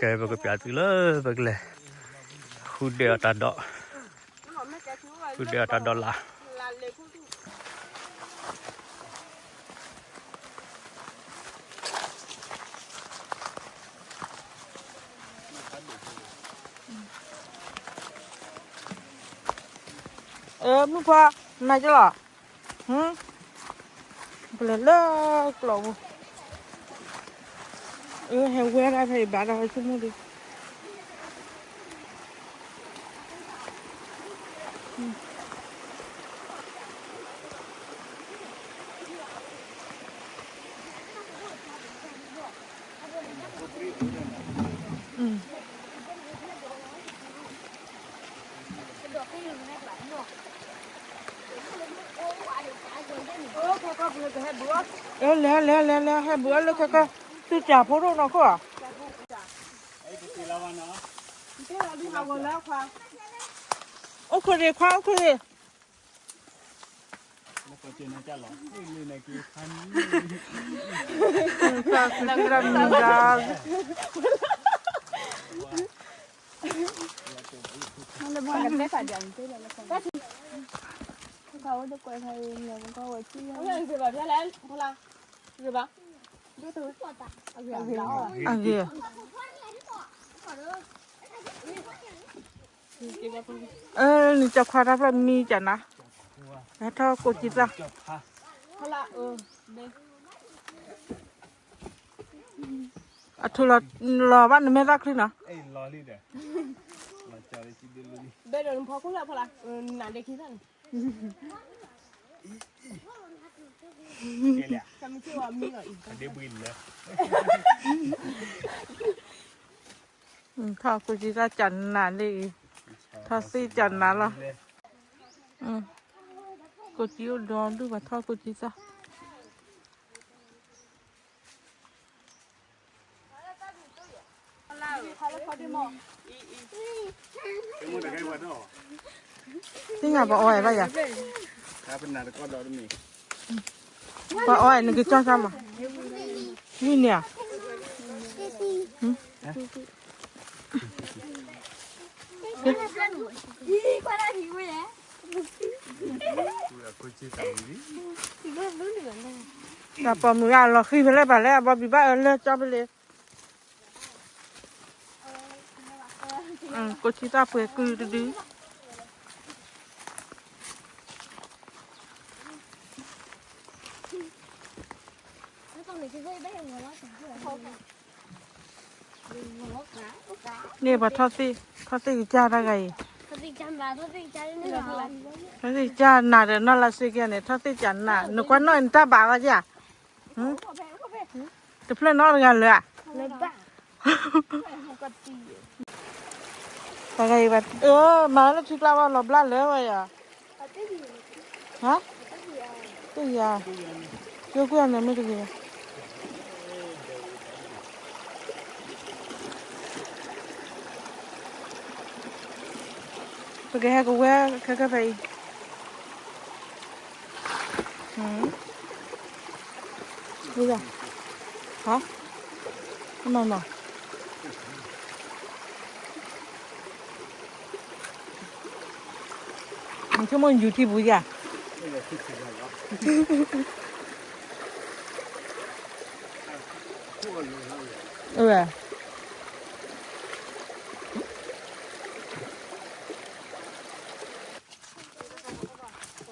ကဲ ပကပျးသုလၢ ပကလဲၤ ဃုဒဲးအီၤတၢ်ဒီး ဃုဒဲးအီၤတၢ်ဒီးလၢ မုၣ်ခွါ, မၤကလီၤ, ပလဲၤလၢကျိးပူၤ, ဟဲဝဲဒၣ်ဖဲအံၤဘၣ်ဒီးဝဲဆိကမိၣ်ဒီး လဲၤလဲၤလဲၤလဲၤ ဟဲဘူးအီၤလၢခဲကၢၢ်, သုစၢ်ဖိဒိၣ်နီၢ်ခိၣ်ဧါ, အိၣ်ခိၣ်ရ့ၣ်ခွါ အိၣ်ခိၣ်ရ့ၣ် အဂ့ၤ, နကၠီခွါတၢ်ဖျၢၣ်မံကနၤ, ဟဲထီၣ်ကိးကံသၣ်, အထူလီၤဘၣ်နမဲာ်သၣ်ချံနီၤ, ထီၣ်ကိးကံသၣ်ကနၤလံ, ထီၣ်သ့ၣ်ကနၤလီၤ, ကိးကံအိၣ်ဒီဒူၣ်ဘၣ်ထီၣ်ကိးကံသၣ် သ့ၣ်ညါပှၤအီၣ်ဝဲဘၣ်ယၤ, ပှၤအီၣ်ဝဲနကကၠီၣ်ဆၣ်မး, ဝံၣ်န့ၣ်ဧါ, တၢ်ပိာ်မုၣ်ဂၤလီၤဃံဖဲလဲၣ်ဘၣ်လဲၣ် အဘီဘံၣ်ဘၣ်အၢလၢကၠီဖဲလဲၣ်, ကိးထံသၣ်ပှဲၤကုတဒု န့ၣ်ပှၤထီၣ်သ့ၣ်, ထီၣ်သ့ၣ်ကစၢ်တၢ်ဂၤအံၤ, ထီၣ်သ့ၣ်ကစၢ်နၤဒီးနီၢ်လၢစ့ကဲန့ၣ် ထီၣ်သ့ၣ်ကစၢ်နၤ နကွၢ်နီၣ်နတၢ်ဘၣ်ဝဲယၤ, တဖျၢၣ်နီတဂၤလၢာ်ဧါ, တၢ်ဂၤအံၤဘၣ်, မၤလၢထံကျါဘၣ်လီၤဘျါလၢာ်ဝဲယၤ, ဟါ, တယၤ, ယိကွၢ်န့ၣ်မ့ၢ်တဂ့ၤ ပကဟဲကဝဲခဲကၢၢ်ဖဲအံၤ, ဟါ, မနီၤ, နဆိကမိၣ်ယူၤထံပူၤယၤ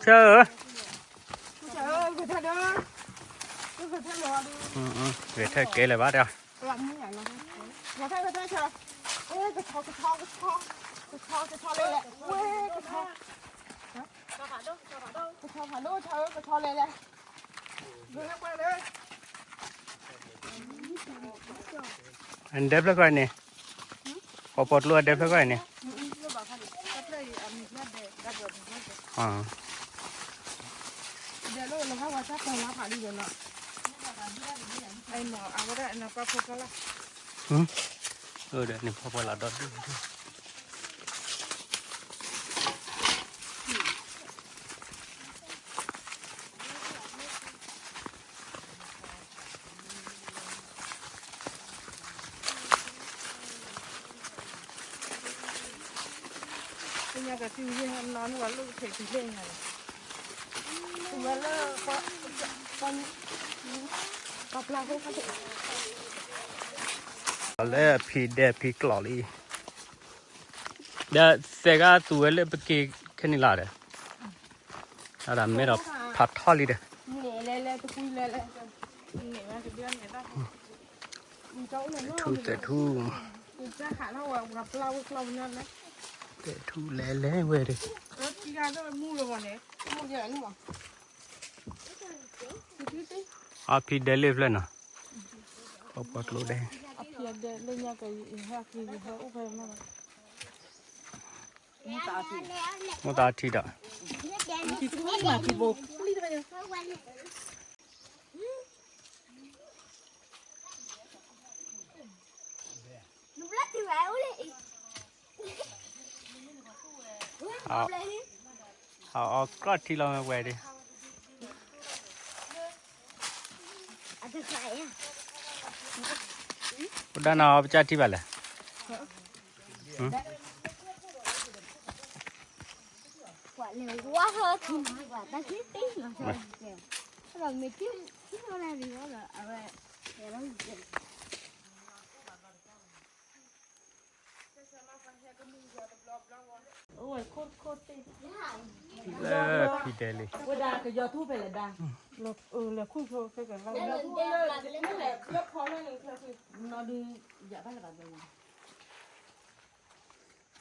ဆၢ, ဂဲၤထၢၣ်ကဲလၢၤဘၣ်ဒီး, ဒဲဖျၢၣ်ခီန့ၣ်, ပီၤပီၤကျိအဒဲဖျၢၣ်ခီန့ၣ်, အဝဲဒၣ်နဖီဖိလၢ်ဒီး ဆၢ, ညါကတုၤယဲၢ်နီၤန့ၣ် ပှၤလိၣ်ကထဲးတုၤလၢညါန့ၣ်, ဝဲလၢ ပှၤ ပှၤ ပှၤပျၢ်ဖိခါထဲး လၢဖံဒဲဖံကျိးလံ, ဒီးသဲးကသူဝဲလၢပက့ၤခဲန့ၣ်လီၤဒီး, အဒၣ်မဲထီၣ်ဖးထီလံဒီး, လဲၤလဲၤလဲၤတကွံလဲၤလဲၤ, မဲထူမဲထူ, တဲထူလဲၤလဲၤဝဲဒီး, အဖံဒဲလၢဖျၢၣ်နီၤ, ပှၤပှၤကျိဒဲး, မိၢ်သးထံဒီး အအီၣ်ကြီထံလီၤမ့ၢ်ဝဲဒၣ်, အိၣ်ဒၣ်နၤအီၣ်ပစၢ်ထံဘၣ်လဲၣ်, လၢဖံဒဲလံ, ဝဲဒၣ်ကယီၤထူဖဲလဲၣ်ဒၣ်, လၢခူၣ်ဖိဖဲကလါ, နီၢ်ဒုး, ယဘၣ်လၢဘၣ်ဘၣ်,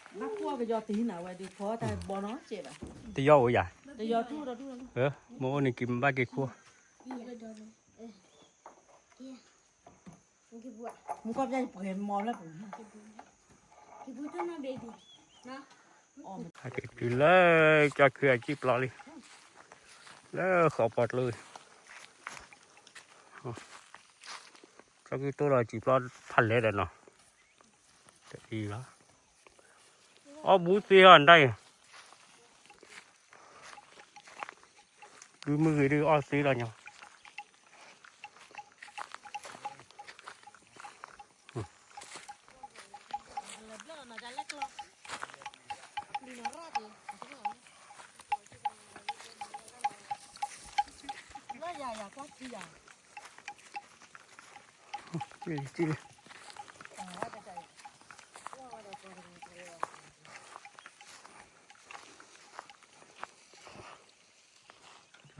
ဘၣ်ခူၣ်ကယီၤတဟံးနၤဝဲဒုး ဖီတၢ်ဘီနီၢ်ကဲဘၣ်, တယီၤအိၣ်ယၤ, တယီၤထူဒီးထူ, မ့ၢ်အိၣ်န့ၣ်က့ၤဘၣ်က့ၤခူၣ် မူကီၢ်ပျၢ်ယပှဲၤမီၤလၢပူၤ, ဟဲက့ၤတုၤလၢကၠီခုအစံၣ်ပျီလံ, လၢဃီပီကျိ, ကၠီခုတိၢ်ဒီးစံၣ်ပျီဖးလဲၢ်ဒီးနီၤ, တအံၤဘၣ်, အီၣ်ဘူးသ့အီၤဒၣ်အံၤ ဒုးမုၢ်ဂ့ၤဒုးအီၣ်သ့လီၤညီ,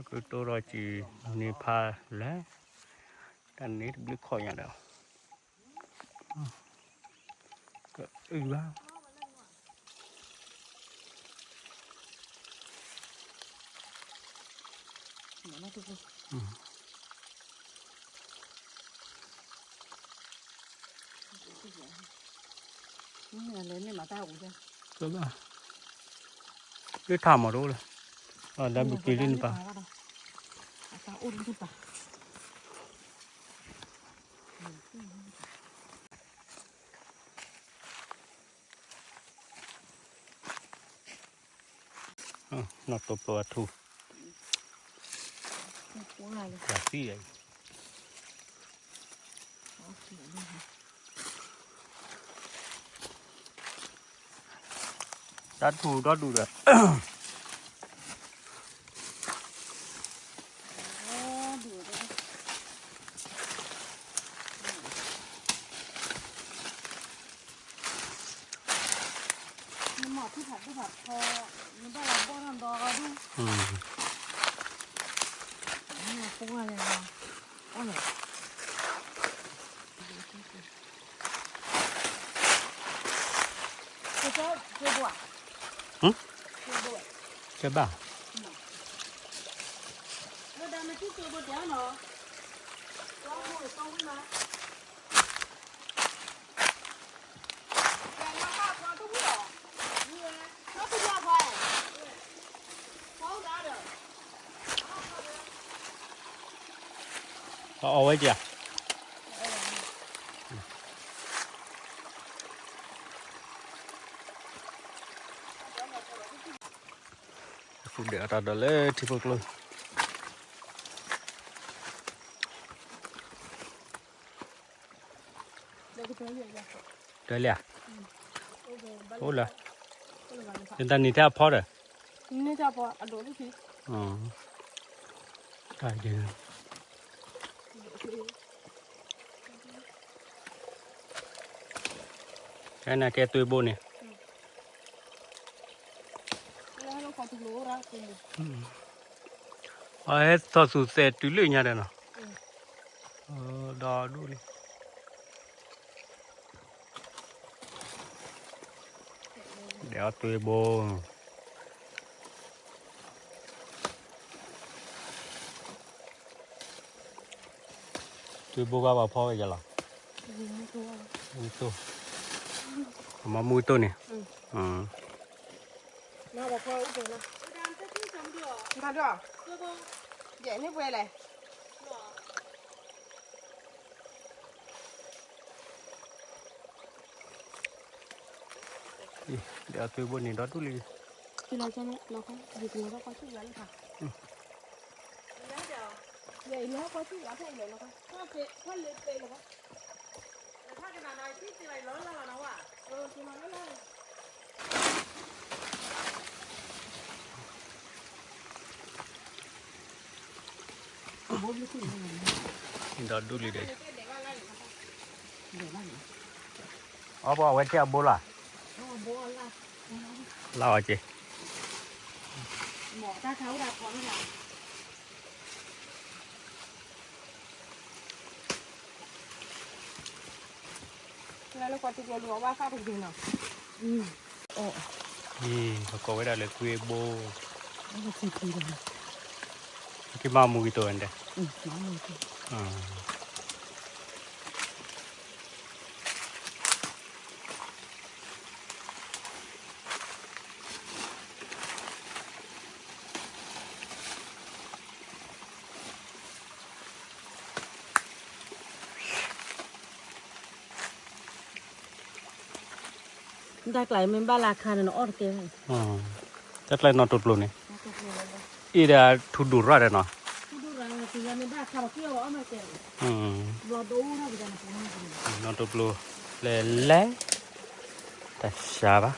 ကတိၢ်ဒီးစံၣ်န့ၢ်ဖးလဲၢ်, တၢ်န့ၣ်တဘျုးခီၣ်ညါဒီး, ကအုဘၣ် လၢထးမၤတအိၣ်လၢၤ, ဒီးဘုက့ၤလံနပၤ, နီၢ်တိပျိအထူ, သံ, တၢ်ထူဒီဒူၣ်ဒီး ကဲဘၣ်, အီၣ်ဝဲက့ၤဧါ, ဃုဒဲးအတၢ်ဒီးလၢထံဖိကျိ တလဲၣ်, အိၣ်လၢ, တၢ်နံၤထဲအဖီဒီး, နံၤထဲအဖီအဒိၣ်လံခံ, တၢ်ဒ် ခဲန့ၣ်ကဲသွ့ဘိန့ၣ်, အဟဲထီၣ်သူၣ်သဲးတုၤလၢညါဒီးနီၤ, ဒီဒူၣ်လံ, ဒီးသွ့ဘိ သွ့ဘိကဘၣ်ဖီဝဲယလီၤ, မူတိၢ်, အမ့ၢ်မူတိၢ်န့ၣ်, ယဲၢ်န့ၣ်ပှဲၤလဲၣ်, ဒီးသွ့ဘိန့ၣ်ဒီဒူၣ်လံ, ဒီဒူၣ်လံဒီး, အီၣ်ပှၤဝဲထံၣ်အဘိလီၤ, လၢအီၤက့ၤ လၢလၢကီၢ်တကဲလူၤအဝါသၣ်တကဲနီၤ, အံၤ ပကိးဝဲဒၣ်လၢသွ့ဘိ, က့ၤမၤမူကံတိၤဝဲဒၣ် တၢ်ကျါမ့ၢ်ဘၣ်လၢခါန့ၣ် နအီၣ်တကဲ, တၢ်ကျါနီၢ်တပျိန့ၣ်, အံၤဒီးထူဒိၣ်ရၣ်ဒီးနီၤ, နီၢ်တပျိလဲၤလဲၤ, တၢ်ဆါဘၣ်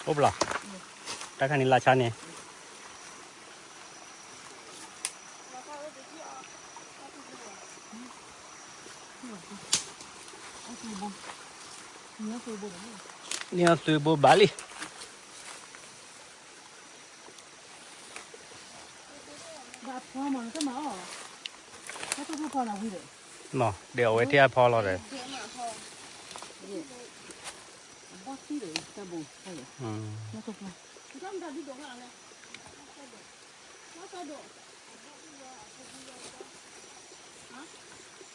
အိၣ်ဘျီ, တၢ်ခါန့ၣ်လၢဆါန့ၣ် န့ၢ်အီၣ်သွ့ဘိဘၣ်လံ. နီၤ ဒဲးအီၣ်ဝဲထံၣ်အဖီလီၤဒီး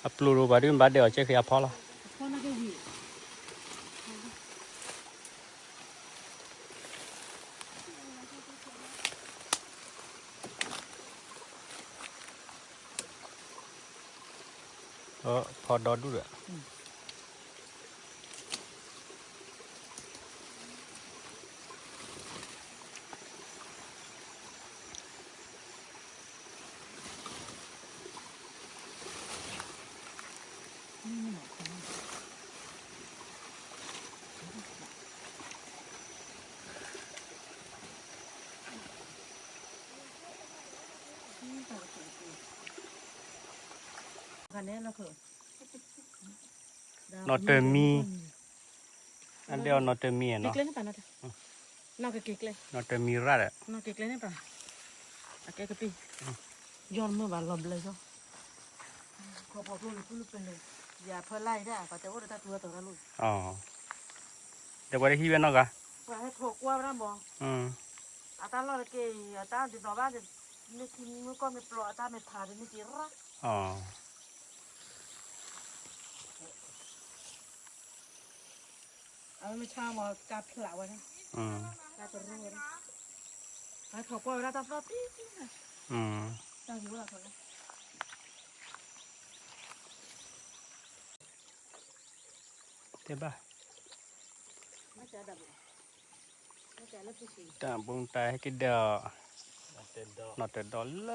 အပျိၤရိၤဘၣ်ဒုး ဘၣ်ဒဲးအီၣ်ကဲဃ့အဖီလီၤ. ဖီဒီဒူၣ်ဒီး နီၢ်တမံၤ, အဒဲးအီၣ်နီၢ်တမံၤနီၤ, နီၢ်တမံၤရၣ်ဒီး ယီၢ်မ့ၢ်ဘၣ်လီၤဘျဲၣ်ယီၢ်, ခီဖီကျိလၢပလဲၤ ယၤဖၢလၢ်အံၤဒၣ် ပှၤတဲအိၣ်ဒီးတၢ်တူၢ်ဝဲတီၤတၢ်လိၣ်, ဒီးပှၤတဟံးဝဲနီတဂၤ, ပှၤဟဲထီၣ်ကွၢ်ဝဲဒၣ်မး, အတၢ်လီၢ်တက့ၢ်အံၤ အတၢ်ဒ်သိးဘၣ်, မ့ၢ်ထံမ့ၢ်ကီၢ်မ့ၢ်ပျီအတၢ်မ့ၢ်ဖးဒီးမ့ၢ်က့ၤရၣ် အဝဲမ့ၢ်ဆါမး ကါဖျးဝဲဒၣ်, ကါတရူၢ်ဝဲဒၣ်, အထီၣ်ကွၢ်ဝဲဒၣ်တၢ်သီၣ်တံၢ်တံၢ်န့ၣ်, တၢ်ဂ့ၤဝဲဒၣ်ထီၣ်လၢ တဲဘၣ်, တၢ်ဘိတၢ်ဟဲက့ၤဒၢးအီၤ, နီၢ်တဒီလၢ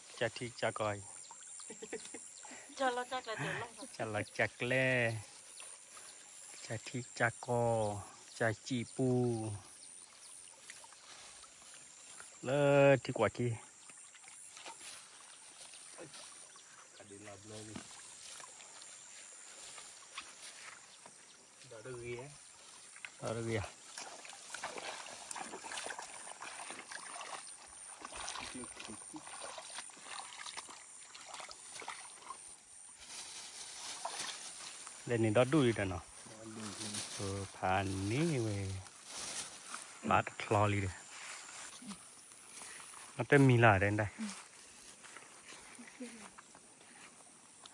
ကစၢ်ထံကစၢ်ကီၢ်အံၤ, ကစၢ်လီၤကစၢ်ကျဲ, ကစၢ်ထံကစၢ်ကီၢ်, ကစၢ်စံၣ်ပူၤ လၢထံကွၢ်ခံ, ဒီးတဂ့ၤဧါ, လဲၤန့ၣ်ဒီဒူၣ်လံဒီးနီၤ, ဖးန့ၢ်ဝဲ, ဘၣ်တချီလံဒီး, အတမံၤလၢဒဲဒၣ်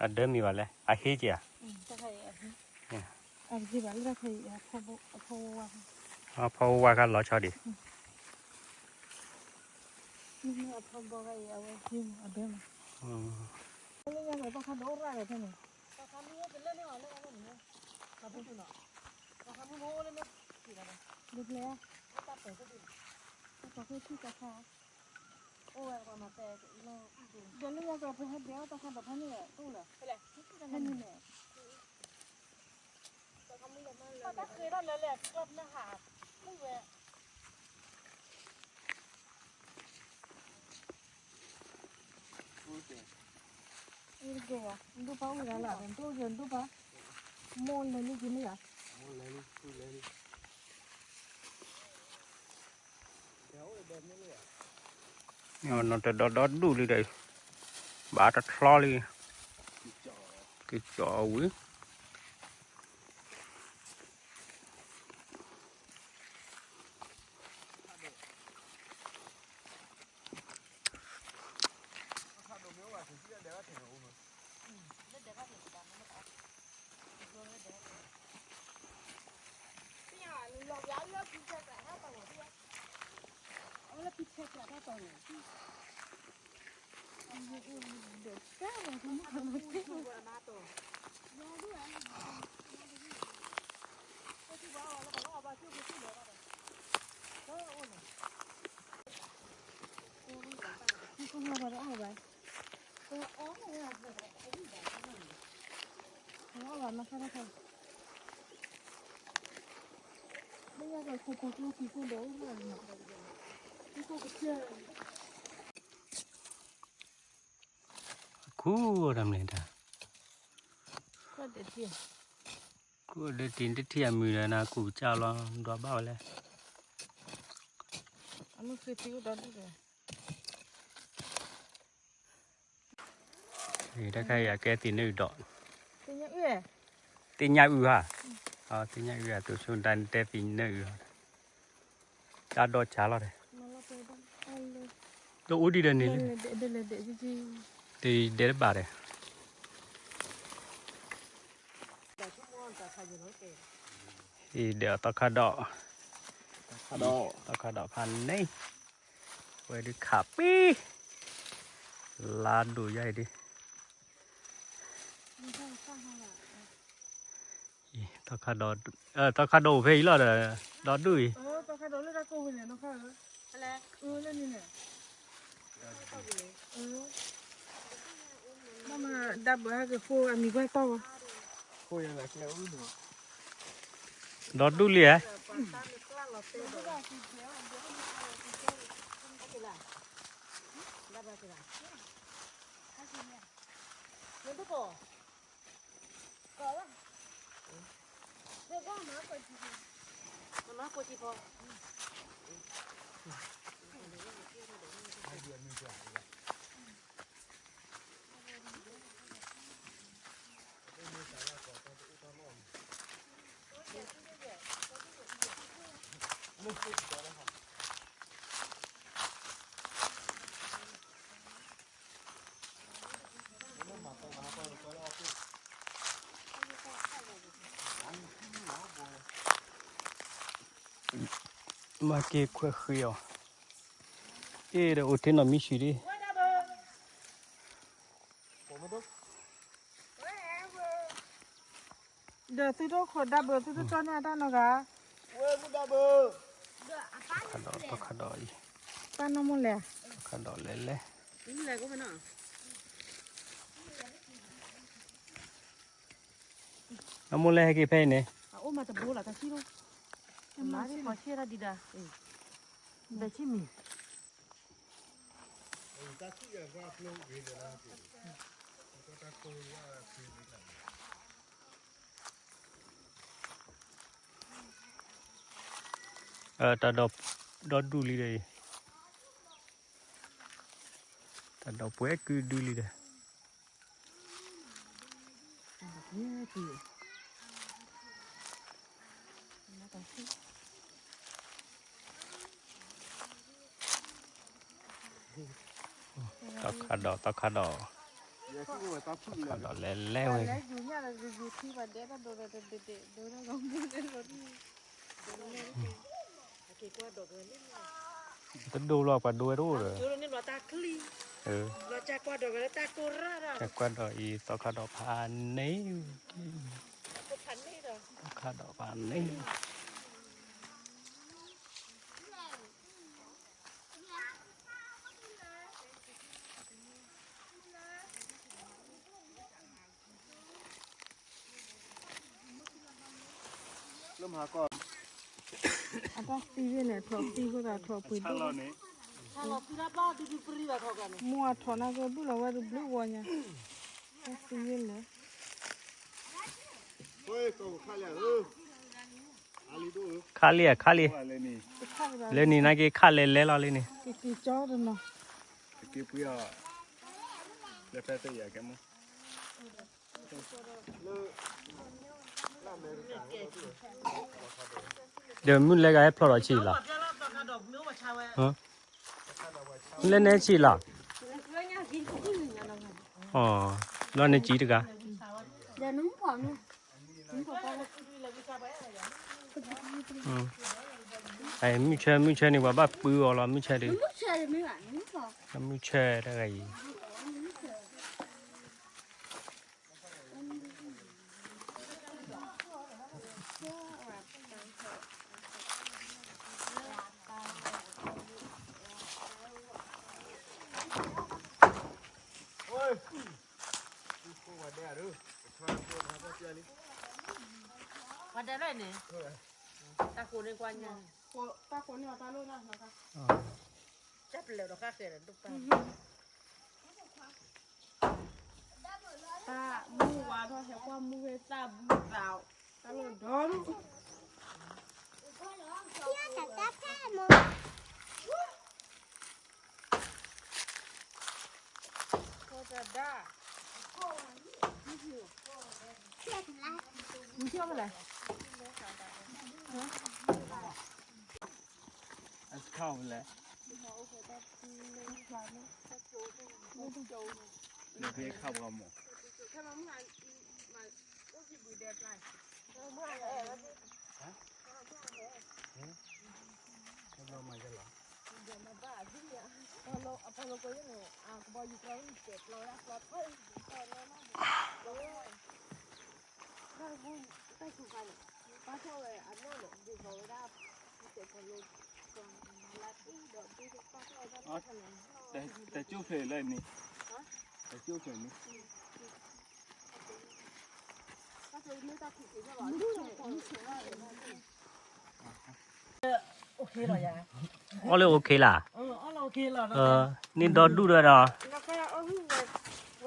အဒၢမံၤဘၣ်လဲၣ်, အဟ့က့ၤဧါ, အဖီဝါခါလီၤဆီဒံး, ဒီးလၢညါကပဟဲဒဲးအီၣ်တၢ်ခါဒီးဖဲန့ၣ်အိၣ်လၢ, ဖဲန့ၣ်န့ၣ်, တၢ်ဃ့တၢ်လၢလဲၣ် ကျီၢ်နၢ်ဟး, မုၢ်ဝဲ ဒိၣ်ပၢ်အိၣ်ဂၤလၢ်, ဒိၣ်ကဲဒိၣ်ပၢ်, မိၢ်လဲၤလံက့ၤမ့ၢ်ဧါ, နီၢ်တဒီဒီဒူၣ်လံဒီး, ဘၣ်တချီလံ, ကကၠီဝံၤ ခူၣ်တၢ်မနုၤတၢ်, ခူၣ်ဒီးတံၤတထံၣ်အမုၢ်ဒီးနၤ ကူၣ်ကစၢ်လီၤ ဒွးဘၣ်ဝဲလဲၣ်. တၢ်ခါအံၤအကဲသ့ၣ်နၢအုၣ်ဒီး, သ့ၣ်ညါအုၣ်ဧါ, သ့ၣ်ညါအုၣ်ဧါ, သုဆိတၢ်နတဲသ့ၣ်နၢအုၣ်ဧါ, ကၢ်ဒီးကၢ်လီၤဒီး, တအိၣ်ဒံးဒီးန့ၣ်လံ, တဒဲးတဘၣ်ဒီး အံၤဒီးသီခါဒီး, သီခါဒီးဖးန့ၣ်, ဝဲဒုးခးပ့ၤ, လါဒိၣ်ယါအံၤဒုး, သီခါဒီး, သီခါဒီးအိၣ်ဖဲအံၤလီၤဒီး, ဒီဒူၣ်အံၤ, ဒီဒူၣ်လံဧါ. မၤက့ၤခွဲးဃံအီၤ, အ့ၣ်ဒီးအိၣ်ထဲနီၢ်မံဆံးဒံး, ဒီး သုတအိၣ်ခိးဒၣ်ဘၢ သုတကၠီန့ၢ်အတၢ်နီတဂၤ, တခါဒီး တခါဒီးအံၤ, တၢ်နီၢ်မိၢ်လဲၣ်, တခါဒီးလဲၤလဲၤ, နီၢ်မိၢ်လဲၣ်ဟဲက့ၤဖဲအံၤန့ၣ်, အအိၣ်မးတဘိလီၤ တၢ်ဆံၣ်လီၤ, မၤဒ်ခီဆံၣ်တၢ်ဒံးဒၣ်, ဘဲဆံၣ်မံၤ တၢ်ဒီး ဒီဒူၣ်လံဒီးအံၤ, တၢ်ဒီးပှဲၤကုဒုလံဒီး, သီခါဒီး သီခါဒီး, သီခါဒီးလဲၤလဲၤဝဲ, တဒိလီၤ ပှၤဒိဝဲတအိၣ်ဒီး, ကွၢ်ဒီးအံၤ သီခါဒီးဖးန့ၢ်, သီခါဒီးဖးန့ၢ် အတၢ်သံဝဲန့ၣ် အထီၣ်သံဃိသးထီၣ်ပှ့ၤဒိၣ်, မိၢ်အထီၣ်နာ်က့ဘုၣ်လီၤဝဲတဘျုးဂီၢ်ညါ, တၢ်သံဝဲလဲၣ်, ခါလံဧါ ခါလံ, လၢနံၤနာ်က့ခါလဲၤလဲၤလီၤလၢနံၤ, က့ၤကၠီတနီၤ, က့ၤပှ့ၤအီၤ, လၢဖဲသ့ၣ်ယၤကဲမုၢ် ဒီးမုၢ်လဲၤဂၤဟဲဖျီၣ်ဒီးဆံးလီၤ, မုၢ်လဲၤန့ၣ်ဆံးလီၤ, လီၤန့ၣ်ကံတဂၤ, မုၢ်ဆဲ မုၢ်ဆဲန့ၣ် ပှၤဘၣ်ပုၢ်အီၤလီၤ မုၢ်ဆဲဒုး, မုၢ်ဆဲတဂၤအံၤ ပှၤဒဲးလၢန့ၣ်, တၢ်ဃိန့ၣ်ကွၢ်ညါ, တၢ်ပလဲၤဒီးဃၣ်ဃဲၤဒီးဒိၣ်ပၢ်, တၢ်မုၢ်ဝါထီၣ်ဟဲကွၢ်မုၢ်ဂ့ၤသၣ်ဘုသး, တၢ်လီၢ်ဒီဒူၣ် တၢ်ကၠိဖျဲးလၢန့ၣ်, တၢ်ကၠိဖျဲးန့ၣ် အီၣ်လၢ OK လၢ်, န့ၣ်ဒီဒူၣ်ဒီး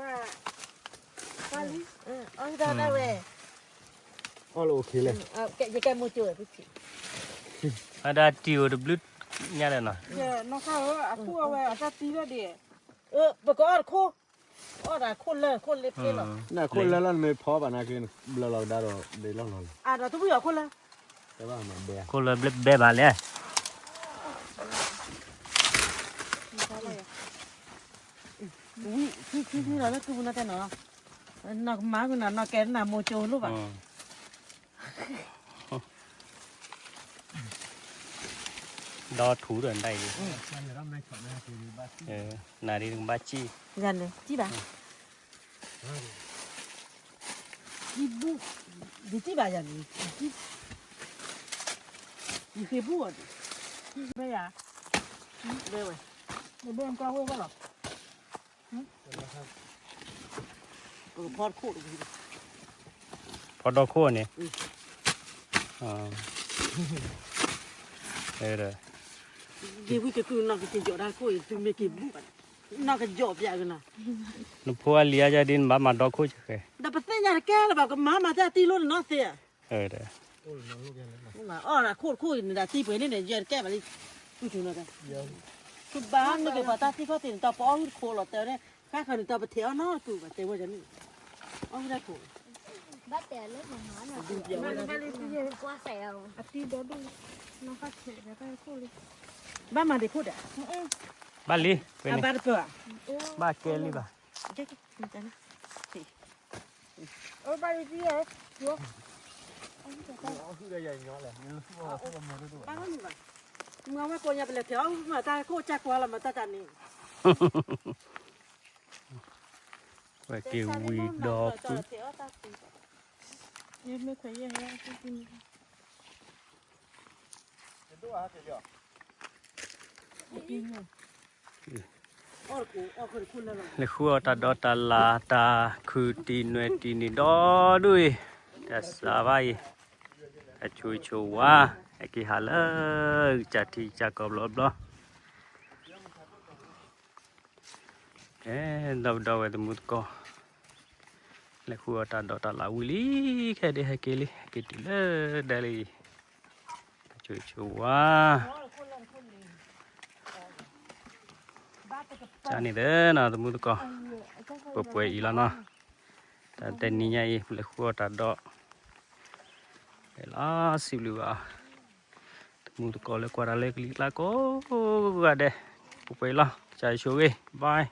ဒီး, အီၣ်လၢ OK လၢ်, အဒၣ်တံၤဧိၤတဘျုးညါဒီးနီၤ, နီၢ်ခါဧၢ အခိၣ်အဝဲအတၢ်သံလၢဒ်, ပကအီၣ်တခိၣ်, အီၣ်တခိၣ်လၢ ခိၣ်လၢဖျ့လီၤ, နခိၣ်လၢလီၤနမ့ၢ်ဖီဘၣ်နာ်က့ ဘျၢလီၤကဒါဒီးဒဲးလီၤနီၤလီၤ, အဒီးတဝံၣ်အီၤခိၣ်လၢ ခိၣ်လၢဘဲဘၣ်လဲၣ်, ဝံၣ်ခံခံခံလီၤလၢသူပူၤနီၤတဲနီၤ, နီၢ်ကမၤကွံာ်နီၤ နီၢ်ကဲနၤမိၤကၠိလိၣ်ဘၣ် ဒီထူဒီးနတၢ်အံၤ, နၤဒ်နကဘၣ်စံၣ်, ယၤန့ၣ် စံၣ်ဘၣ်, စံၣ်ဘူၣ်, ယတံၢ်ဘၣ်ယၤန့ၣ်, ယဃ့ဘူၣ်အီၤန့ၣ်, ဘဲယၤ, ဘဲဝဲ, ဘဲကွၢ်ဝဲဘၣ်လီၤ, ဖီတခိၣ်တဝံၤ, ဖီဒီခိၣ်န့ၣ်, ဒ်ဝံကကုၢ်နီၢ်ကစၢ်ယီၤတၢ်ခိၣ်အံၤ သုမ့ၢ်က့ၤဘူၣ်ဘၣ်, နီၢ်ကယီၤပျးကနၤ, နဖိအလံၤအါယၤဒ်နဘၣ်မၤဒီခိၣ်စဃဲၤ, ဒီးပသ့ၣ်ညါတကဲလၢၤဘၣ် ကမၤမၤတၢ်တံၢ်လိၣ်န့ၣ်နီၢ်သ့ဧါ, အီၣ်ခိၣ်တခိၣ်အံၤန့ၣ် တၢ်တံၢ်ပှဲၤန့ၣ်န့ၣ် ယဲတကဲဘၣ်လံ, သုဘၣ်မ့ၢ်က့ၤပှၤတၢ်သံခီၣ်သ့ၣ်န့ၣ် တၢ်ပအီၣ်ဟုၣ်တခိၣ်လီၤတဲဝဲ, ဃၣ်ဃၢၤန့ၣ် တၢ်ပထဲးအီၣ်နီတကုၢ်ဘၣ် တဲဝဲန့ၣ်, အီၣ်ဟုၣ်တၢ်ခိၣ်, ဘၣ်တဲလၢမၤမၤနီၤ, ကွၢ်စဲးအီၤ, အတံၢ်ဒီဒူၣ်, ဘၣ်မၤဒံးခိၣ်ဒီး, ဘၣ်လံ, အဘၣ်တပၢၢ်, ဘၣ်ကဲလံဘၣ်, မၤဝဲကိးညါပလဲၤဖဲးအီၣ်မၤတၢ်ခိၣ်ကၢ်ကွၢ်လီၤမၤတၢ်တၢ်န့ၣ်, ဝဲက့ၤဝံၤဒီပုၢ်, မ့ၢ်ခွဲးယဲၢ်ဟဲ, လဲၤဃုအီၣ်တၢ်ဒီးတၢ်လၤတၢ်ခုၣ်တံၢ်နွဲၣ်တံၢ်န့ၣ်ဒီဒူၣ်အံၤ, တၢ်စးဘၣ်အံၤ, အဆိဆိဝါ, ဟဲက့ၤဟးလၢ ကစၢ်ထံကစၢ်ကီၢ်ဘျီဘျီ, ကဲ, ဒီပုၢ်ဒီဝဲၢ်သမူသကိး, လဲၤဃုအီၣ်တၢ်ဒီးတၢ်လၤဝံၤလံ, ခဲဒ်ဟဲက့ၤလံ ဟဲက့ၤတုၤလၢဒဲလံ, အဆိဆိဝါ ကန့ၣ်သ့နီၤ သမူသကိး, ပှဲၤပှဲၤအံၤလီၤနီၤ, တၢ်တနံၤညါအံၤ ပလဲၤဃုအီၣ်တၢ်ဒီး, လီၤစံးဘျုးဘၣ်, သမူသကိးလၢကွၢ်တၢ်လၢကလံၤကျါကိးဂၤဒဲး, ပှဲၤပှဲၤအံၤလီၤ, ကစၢ်ယွၤဆိၣ်ဂ့ၤ, bye.